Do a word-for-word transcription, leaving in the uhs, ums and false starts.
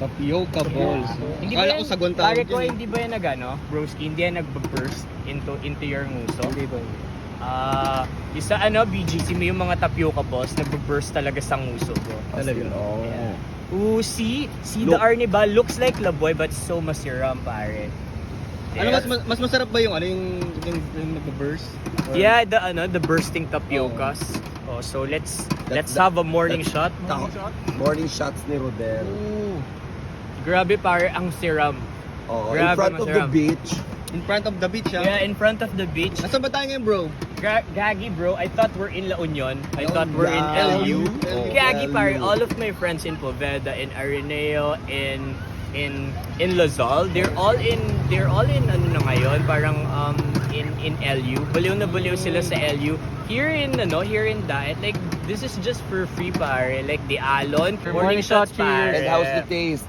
Tapioca balls. Hindi ba Akala yan, ko sagon pare tawag ko, yun. Hindi ba yan nag ano, broski? Hindi yan nag-burst into, into your nguso? Hindi ba? Ah, isa ano, B G C, may yung mga tapioca balls, nag-burst talaga sa nguso ko. Talaga? Oo. Yeah. Ooh, see? See the Look. Arnibal? Looks like Laboy but so masiram, pare. Ano mas, mas mas masarap ba yung ano yung yung, yung nagbe-burst? Or- Yeah, the ano, the bursting tapiocas. Oh, so let's That- let's that- have a morning that- shot. Morning shots ni Rodel. Ooh. Grabe pare, ang siram. Oo, Grabe, in front of the masarap. beach. In front of the beach, ah. Yeah, in front of the beach. Nasaan ba tayo ngayon, bro? Gra- Gagi bro, I thought we're in La Union. I La thought we're in Union. L U. L U. Gagi L U. Pare, all of my friends in Poveda, in Araneo, in in in Luzon, they're all in they're all in ano na ngayon, parang um in in L U. Baliw na baliw sila sa L U. Here in ano, here in Daet, like this is just for free pare. Like the alon, morning, Morning shots, shot, cheers. pare. And how's the taste?